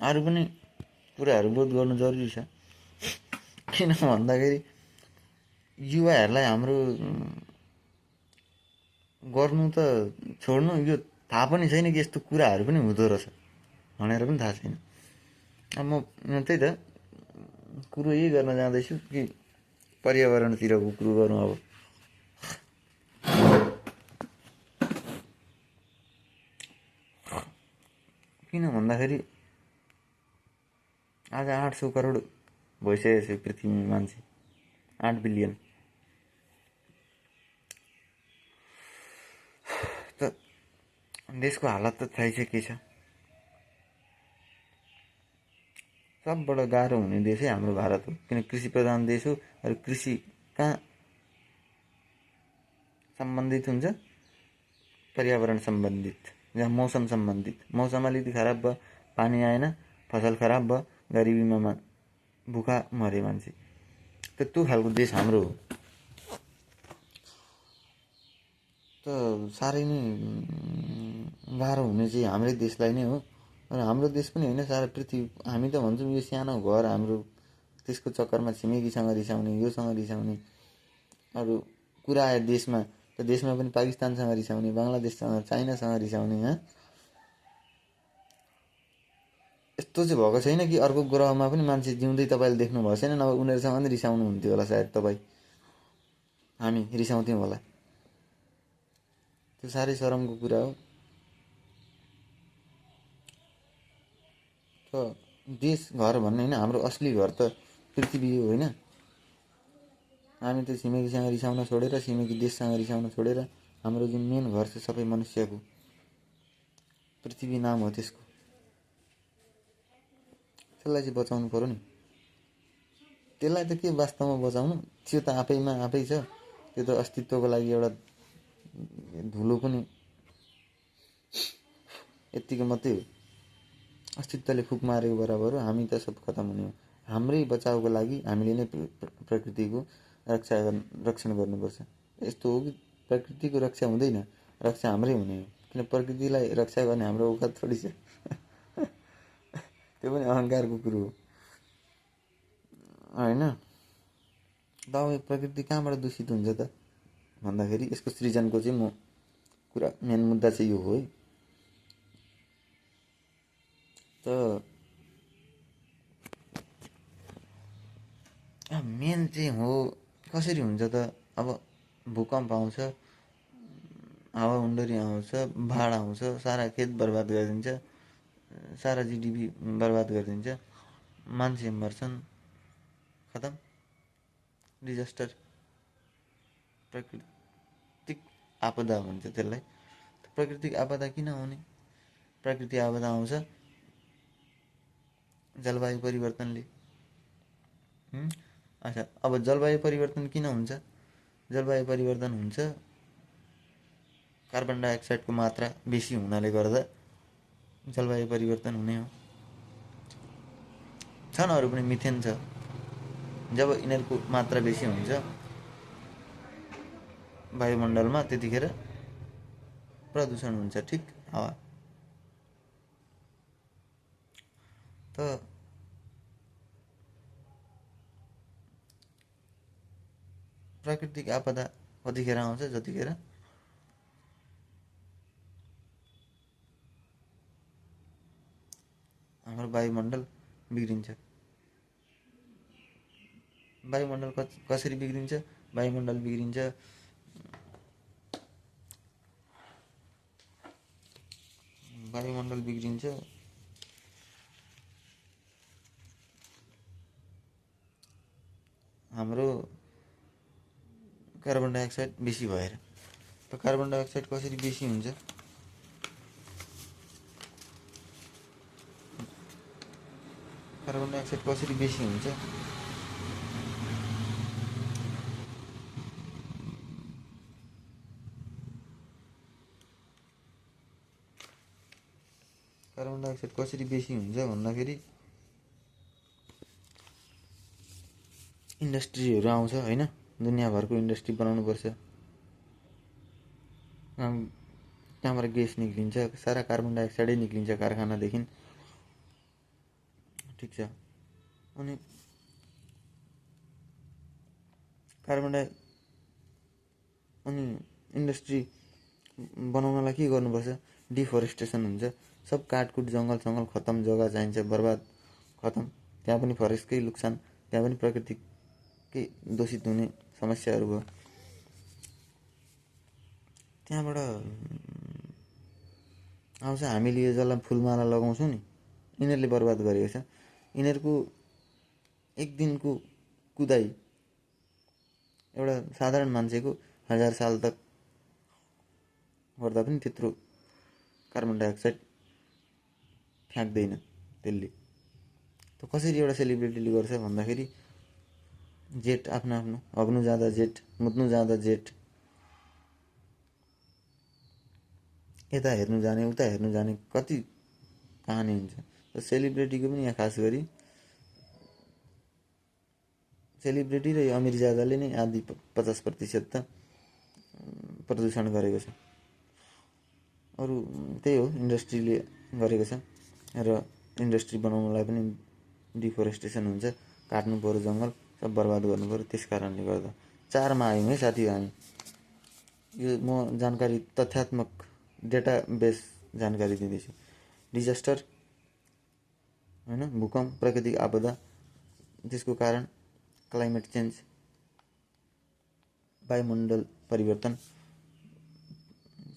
अरू पनि कुराहरू बोध गर्नु जरुरी छ। किन भन्दाखेरि युवाहरूलाई हाम्रो गर्नु त छोड्नु, यो थाहा पनि छैन कि यस्तो कुराहरू पनि हुँदो रहेछ भनेर पनि थाहा छैन। अब म त्यही त कुरो यही गर्न जाँदैछु कि पर्यावरणतिरको कुरो गरौँ। अब किन भन्दाखेरि आज 800 करोड भइसकेको छ पृथ्वीमा मान्छे, 8 बिलियन। त देशको हालत त थाहै छ के छ। सबबाट गाह्रो हुने देशै हाम्रो भारत हो, किन कृषि प्रधान देश हो। र कृषि कहाँ सम्बन्धित हुन्छ? पर्यावरण सम्बन्धित, जहाँ मौसम सम्बन्धित। मौसम अलिकति खराब भयो, पानी आएन, फसल खराब भयो, गरिबीमा भुखा मरे मान्छे। त त्यो खालको देश हाम्रो हो। त साह्रै नै गाह्रो हुने चाहिँ हाम्रै देशलाई नै हो। र हाम्रो देश पनि होइन, सारा पृथ्वी। हामी त भन्छौँ यो सानो घर हाम्रो, त्यसको चक्करमा छिमेकीसँग रिसाउने, योसँग रिसाउने। अरू कुरा आयो देशमा, त देशमा पनि पाकिस्तानसँग रिसाउने, बङ्गलादेशसँग, चाइनासँग रिसाउने। यस्तो चाहिँ भएको छैन कि अर्को ग्रहमा पनि मान्छे जिउँदै तपाईँले देख्नु भएको छैन, नभए उनीहरूसँग पनि रिसाउनु हुन्थ्यो होला सायद तपाईँ, हामी रिसाउँथ्यौँ होला। त्यो साह्रै शरमको कुरा हो। त देश घर भन्ने होइन, हाम्रो असली घर त पृथ्वी हो होइन। हामी त छिमेकीसँग रिसाउन छोडेर, छिमेकी देशसँग रिसाउन छोडेर, हाम्रो जुन मेन घर छ सबै मनुष्यको, पृथ्वी नाम हो त्यसको, त्यसलाई चाहिँ बचाउनु पर्यो नि। त्यसलाई त के वास्तवमा बचाउनु, त्यो त आफैमा आफै छ। त्यो त अस्तित्वको लागि एउटा धुलो पनि यत्तिको मात्रै हो। अस्तित्वले फुक मारेको बराबर हो। हामी त सब खतम हुने हो। हाम्रै बचाउको लागि हामीले नै प्रकृतिको रक्षण गर्नुपर्छ। यस्तो हो कि प्रकृतिको रक्षा हुँदैन, रक्षा हाम्रै हुने हो। किन प्रकृतिलाई रक्षा गर्ने हाम्रो औकात थोडी छ। त्यो पनि अहङ्कारको कुरो हो होइन। त अब प्रकृति कहाँबाट दूषित हुन्छ त भन्दाखेरि यसको सृजनको चाहिँ म कुरा, मेन मुद्दा चाहिँ यो हो है। त मेन चाहिँ हो कसरी हुन्छ त। अब भूकम्प आउँछ, हावाहुन्डरी आउँछ, बाढ आउँछ, सारा खेत बर्बाद गरिदिन्छ, सारा जिडिपी बर्बाद गरिदिन्छ, मान्छे मर्छन्, खतम, डिजास्टर। प्राकृतिक आपदा भन्छ त्यसलाई। प्राकृतिक आपदा किन आउने? प्राकृतिक आपदा आउँछ जलवायु परिवर्तनले। अच्छा, अब जलवायु परिवर्तन किन हुन्छ? जलवायु परिवर्तन हुन्छ कार्बन डाइअक्साइडको मात्रा बेसी हुनाले गर्दा जलवायु परिवर्तन हुने हो। छन् अरू पनि, मिथेन छ। जब यिनीहरूको मात्रा बेसी हुन्छ वायुमण्डलमा, त्यतिखेर प्रदूषण हुन्छ, ठिक हावा। त प्राकृतिक आपदा कतिखेर आउँछ? जतिखेर हाम्रो वायुमण्डल बिग्रिन्छ। वायुमण्डल कसरी बिग्रिन्छ? वायुमण्डल बिग्रिन्छ हाम्रो कार्बन डाइअक्साइड बेसी भएर। त कार्बन डाइअक्साइड कसरी बेसी हुन्छ? कार्बन डाइअक्साइड कसरी बेसी हुन्छ? कार्बन डाइअक्साइड कसरी बेसी हुन्छ भन्दाखेरि इन्डस्ट्रीहरू आउँछ होइन। दुनियाँभरको इन्डस्ट्री बनाउनुपर्छ, त्यहाँबाट ग्यास निक्लिन्छ, सारा कार्बन डाइअक्साइडै निक्लिन्छ कारखानादेखि। ठिक छ। अनि कार्बन डाइ अनि इन्डस्ट्री बनाउनलाई के गर्नुपर्छ? डिफरेस्टेसन हुन्छ, सब काटकुट जङ्गल खतम, जग्गा चाहिन्छ बर्बाद खतम, त्यहाँ पनि फरेस्टकै नोक्सान, त्यहाँ पनि प्रकृतिकै दूषित हुने समस्याहरू भयो। त्यहाँबाट आउँछ हामीले यो जसलाई फुलमाला लगाउँछौँ नि, यिनीहरूले बर्बाद गरेको छ। यिनीहरूको एक दिनको कुदाइ एउटा साधारण मान्छेको 1000 साल तक गर्दा पनि त्यत्रो कार्बन डाइअक्साइड फ्याँक्दैन त्यसले। त कसरी एउटा सेलिब्रिटीले गर्छ भन्दाखेरि जेट आफ्नो हग्नु जाँदा जेट, मुत्नु जाँदा जेट, यता हेर्नु जाने उता हेर्नु जाने कति कहानी हुन्छ। र सेलिब्रिटीको पनि यहाँ खास गरी सेलिब्रिटी र यो अमिर ज्यादाले नै आधी 50% त प्रदूषण गरेको छ। अरू त्यही हो, इन्डस्ट्रीले गरेको छ। र इन्डस्ट्री बनाउनलाई पनि डिफोरेस्टेसन हुन्छ, काट्नु पर्यो जङ्गल, सब बर्बाद गर्नु पर्यो। त्यस कारणले गर्दा 4मा आयौँ है साथी हामी। यो म जानकारी तथ्यात्मक डेटा बेस जानकारी दिँदैछु। डिजास्टर होइन, भूकम्प, प्राकृतिक आपदा, त्यसको कारण क्लाइमेट चेन्ज, वायुमण्डल परिवर्तन।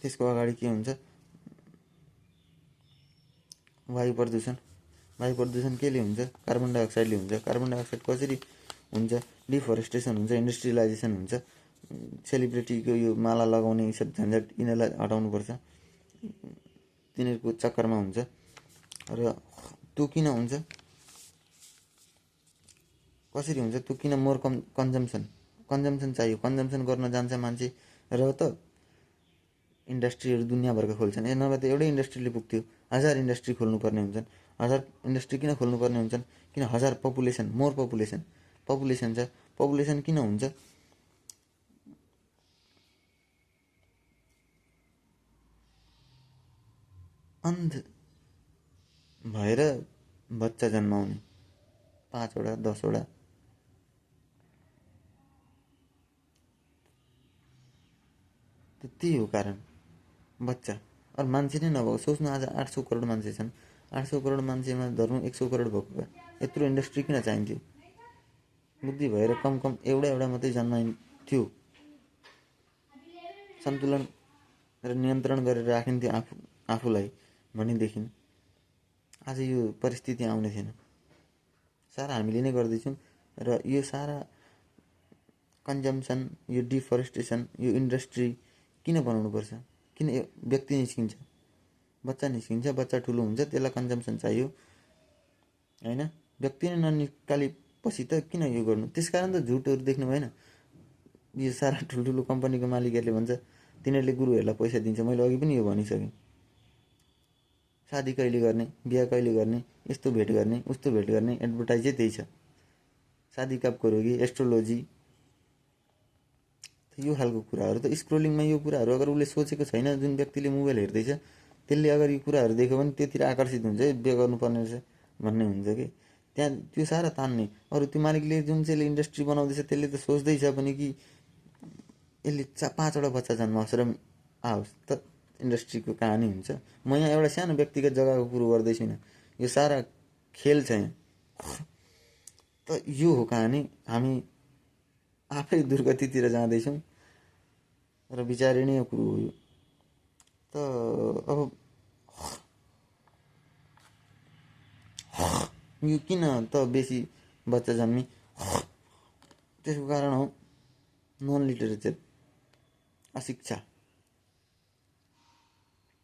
त्यसको अगाडि के हुन्छ? वायु प्रदूषण। वायु प्रदूषण केले हुन्छ? कार्बन डाइअक्साइडले हुन्छ। कार्बन डाइअक्साइड कसरी हुन्छ? डिफोरेस्टेसन हुन्छ, इन्डस्ट्रियलाइजेसन हुन्छ, सेलिब्रिटीको यो माला लगाउने यी सब झन्झट यिनीहरूलाई हटाउनुपर्छ, तिनीहरूको चक्करमा हुन्छ। र त्यो किन हुन्छ? कसरी हुन्छ? त्यो किन? मोर कन्जम्सन चाहियो, कन्जम्सन गर्न जान्छ मान्छे, र त इन्डस्ट्रीहरू दुनियाँभरका खोल्छन्। नभए त एउटै इन्डस्ट्रीले पुग्थ्यो, 1000 इन्डस्ट्री खोल्नुपर्ने हुन्छन्। 1000 इन्डस्ट्री किन खोल्नुपर्ने हुन्छन्? किन 1000 पपुलेसन, मोर पपुलेसन छ। पपुलेसन किन हुन्छ? अन्ध भएर बच्चा जन्माउने 5वटा 10वटा, त्यही हो कारण। बच्चा अरू मान्छे नै नभएको, सोच्नु आज 800 करोड मान्छे छन्। 800 करोड मान्छेमा धर्नु 100 करोड भएको भए यत्रो इन्डस्ट्री किन चाहिन्थ्यो? बुद्धि भएर कम एउटा मात्रै जन्माइन्थ्यो, सन्तुलन र नियन्त्रण गरेर राखिन्थ्यो आफूलाई भनेदेखि आज यो परिस्थिति आउने थिएन। सारा हामीले नै गर्दैछौँ। र यो सारा कन्जम्सन, यो डिफोरेस्टेसन, यो इन्डस्ट्री किन बनाउनुपर्छ? किन व्यक्ति निस्किन्छ, बच्चा निस्किन्छ, बच्चा ठुलो हुन्छ, त्यसलाई कन्जम्सन चाहियो होइन? व्यक्ति नै ननिकालेपछि त किन यो गर्नु? त्यसकारण त झुटहरू देख्नु भएन। यो सारा ठुल्ठुलो कम्पनीको मालिकहरूले भन्छ तिनीहरूले गुरुहरूलाई पैसा दिन्छ। मैले अघि पनि यो भनिसकेँ। शादी कहिले गर्ने, बिहा कहिले गर्ने, यस्तो भेट गर्ने, उस्तो भेट गर्ने, एडभर्टाइजै त्यही छ। शादी कब करोगी, एस्ट्रोलोजी, यो खालको कुराहरू त स्क्रोलिङमा यो कुराहरू अगर उसले सोचेको छैन, जुन व्यक्तिले मोबाइल हेर्दैछ त्यसले अगर यो कुराहरू देख्यो भने त्योतिर आकर्षित हुन्छ, बिहा गर्नुपर्ने रहेछ भन्ने हुन्छ कि त्यहाँ त्यो सारा तान्ने। अरू त्यो मालिकले जुन चाहिँले इन्डस्ट्री बनाउँदैछ त्यसले त सोच्दैछ पनि कि यसले 5वटा बच्चा जन्माओस् र आओस्, त इन्डस्ट्रीको कहानी हुन्छ। म यहाँ एउटा सानो व्यक्तिगत जग्गाको कुरो गर्दै छुइनँ, यो सारा खेल छ यहाँ। त यो हो कहानी। हामी आफै दुर्गतितिर जाँदैछौँ र विचारणीय कुरो हो यो। त अब यो किन त बेसी बच्चा जन्मी? त्यसको कारण हो नन लिटरेचर, अशिक्षा,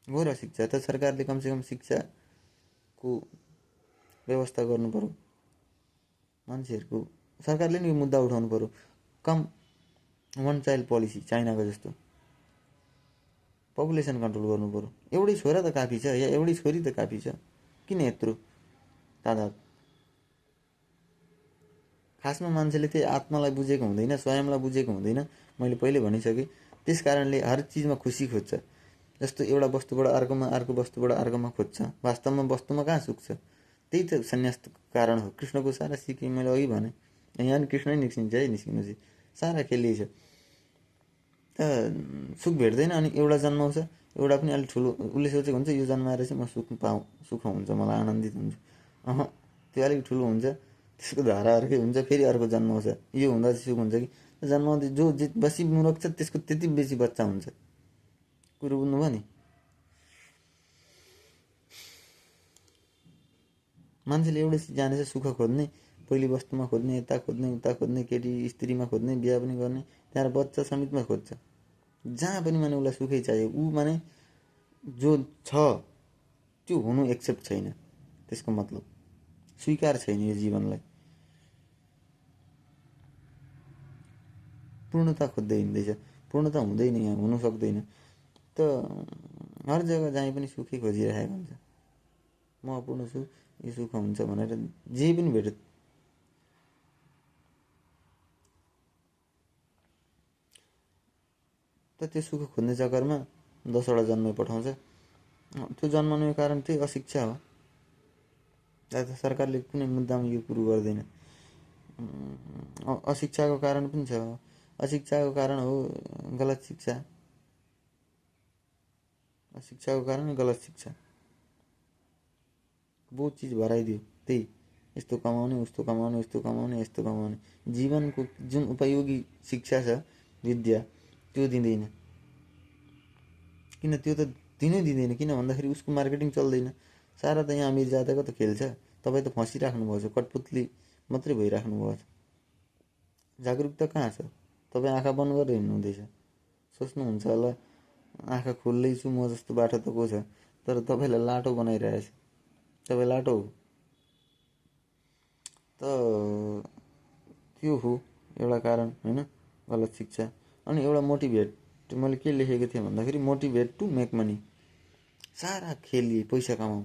घोर अशिक्षा। त सरकारले कमसेकम शिक्षाको व्यवस्था गर्नु पर्यो मान्छेहरूको। सरकारले नि यो मुद्दा उठाउनु पर्यो। कम 1 चाइल्ड पोलिसी, चाइनाको जस्तो पपुलेसन कन्ट्रोल गर्नु पर्यो। एउटै छोरा त काफी छ, या एउटै छोरी त काफी छ, किन यत्रो तादाद? खासमा मान्छेले त्यही आत्मालाई बुझेको हुँदैन, स्वयंलाई बुझेको हुँदैन। मैले पहिले भनिसकेँ। त्यस कारणले हर चिजमा खुसी खोज्छ। जस्तो एउटा वस्तुबाट अर्कोमा, अर्को वस्तुबाट अर्कोमा खोज्छ। वास्तवमा वस्तुमा कहाँ सुख छ? त्यही त सन्यासको कारण हो। कृष्णको सारा सिकेँ मैले अघि भने, यहाँ नि कृष्ण निस्किन्छ है, निस्किनु चाहिँ सारा खेलिए छ। त सुख भेट्दैन अनि एउटा जन्माउँछ, एउटा पनि अलिक ठुलो, उसले सोचेको हुन्छ यो जन्माएर चाहिँ म सुख हुन्छ, मलाई आनन्दित हुन्छ। त्यो अलिक ठुलो हुन्छ, त्यसको धारा अर्कै हुन्छ, फेरि अर्को जन्माउँछ, यो हुँदा चाहिँ सुख हुन्छ कि जन्माउँदै जो बसी मुरक छ त्यसको त्यति बेसी बच्चा हुन्छ। कुरो बुझ्नुभयो नि? मान्छेले एउटै जानेछ सुख खोज्ने, पहिले वस्तुमा खोज्ने, यता खोज्ने, उता खोज्ने, केटी स्त्रीमा खोज्ने, बिहा पनि गर्ने, त्यहाँ बच्चा समेतमा खोज्छ। जहाँ पनि माने उसलाई सुखै चाहियो। ऊ माने जो छ त्यो हुनु एक्सेप्ट छैन, त्यसको मतलब स्वीकार छैन यो जीवनलाई, पूर्णता खोज्दै हिँड्दैछ। पूर्णता हुँदैन, यहाँ हुनु सक्दैन। त हर जग्गा जहीँ पनि सुखै खोजिरहेको हुन्छ। म अपूर्ण छु, यो सुख हुन्छ भनेर जे पनि भेट्यो। त त्यो सुख खोज्ने चक्करमा 10वटा जन्म पठाउँछ। त्यो जन्माउनुको कारण त्यही अशिक्षा हो। सरकारले कुनै मुद्दामा यो कुरो गर्दैन। अशिक्षाको कारण पनि छ। अशिक्षाको कारण हो गलत शिक्षा, अशिक्षाको कारण गलत शिक्षा। बहुत चिज भराइदियो, त्यही यस्तो कमाउने, उस्तो कमाउने, उस्तो कमाउने, यस्तो कमाउने। जीवनको जुन उपयोगी शिक्षा छ, विद्या, त्यो दिँदैन। किन त्यो त दिनै दिँदैन, किन भन्दाखेरि उसको मार्केटिङ चल्दैन। सारा त यहाँ अमिर जातको त खेल्छ। तपाईँ त फँसिराख्नु भएको छ, कठपुतली मात्रै भइराख्नु भएको छ। जागरुकता कहाँ छ? तपाईँ आँखा बन्द गरेर हिँड्नुहुँदैछ। सोच्नुहुन्छ होला आँखा खोल्दैछु म जस्तो बाटो त को छ, तर तपाईँलाई लाटो बनाइरहेछ। तपाईँ लाटो हो। त त्यो हो एउटा कारण होइन, गलत शिक्षा। अनि एउटा मोटिभेट, मैले के लेखेको थिएँ भन्दाखेरि मोटिभेट टु मेक मनी। सारा खेलिए पैसा कमाऊ,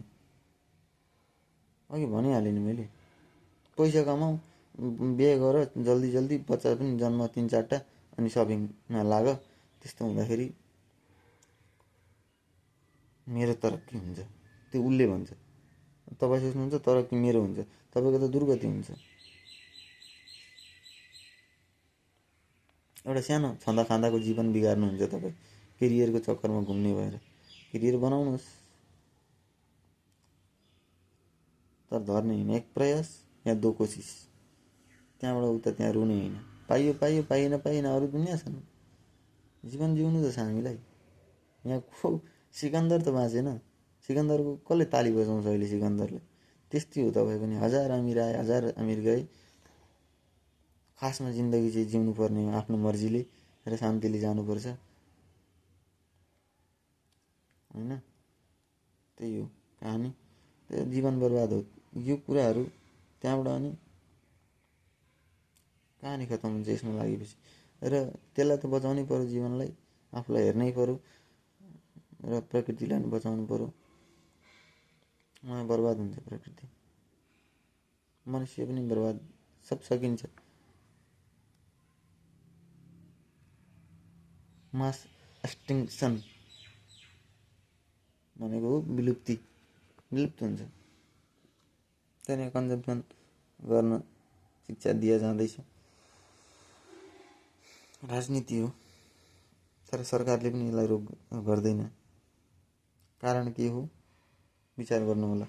अघि भनिहालेँ नि मैले। पैसा कमाऊ, बिहे गर, जल्दी जल्दी बच्चा पनि जन्म 3-4टा, अनि सपिङमा लाग। त्यस्तो हुँदाखेरि मेरो तरक्की हुन्छ, त्यो उसले भन्छ। तपाईँ सोच्नुहुन्छ तरक्की मेरो हुन्छ, तपाईँको त दुर्गति हुन्छ। एउटा सानो छँदा खाँदाको जीवन बिगार्नुहुन्छ तपाईँ, केरियरको चक्करमा घुम्ने भएर। केरियर बनाउनुहोस्, तर धर्ने होइन। एक प्रयास या 2 कोसिस, त्यहाँबाट उता त्यहाँ रुने होइन। पाइयो पाइयो, पाइएन पाइएन, अरू दुनियाँ छन्। जीवन जिउनु त छ हामीलाई। यहाँ को सिकन्दर त बाँचेन। सिकन्दरको कसले ताली बजाउँछ अहिले सिकन्दरले? त्यस्तै हो तपाईँ पनि। 1000 अमिर आए, 1000 अमिर गए। खासमा जिन्दगी चाहिँ जिउनु पर्ने हो आफ्नो मर्जीले र शान्तिले जानुपर्छ होइन। त्यही हो कहानी। त्यो जीवन बर्बाद हो यो कुराहरू। त्यहाँबाट अनि कहानी खतम हुन्छ यसमा लागेपछि। र त्यसलाई त बचाउनै पर्यो, जीवनलाई आफूलाई हेर्नै पर्यो र प्रकृतिलाई पनि बचाउनु पर्यो। बर्बाद हुन्छ प्रकृति, मनुष्य पनि बर्बाद, सब सकिन्छ। मास एक्सटिङ्सन भनेको हो विलुप्ति, विलुप्त हुन्छ। त्यहाँनिर कन्जम्सन गर्न शिक्षा दिया जाँदैछ। राजनीति हो, तर सरकारले पनि यसलाई रोक गर्दैन। कारण के हो विचार गर्नु होला।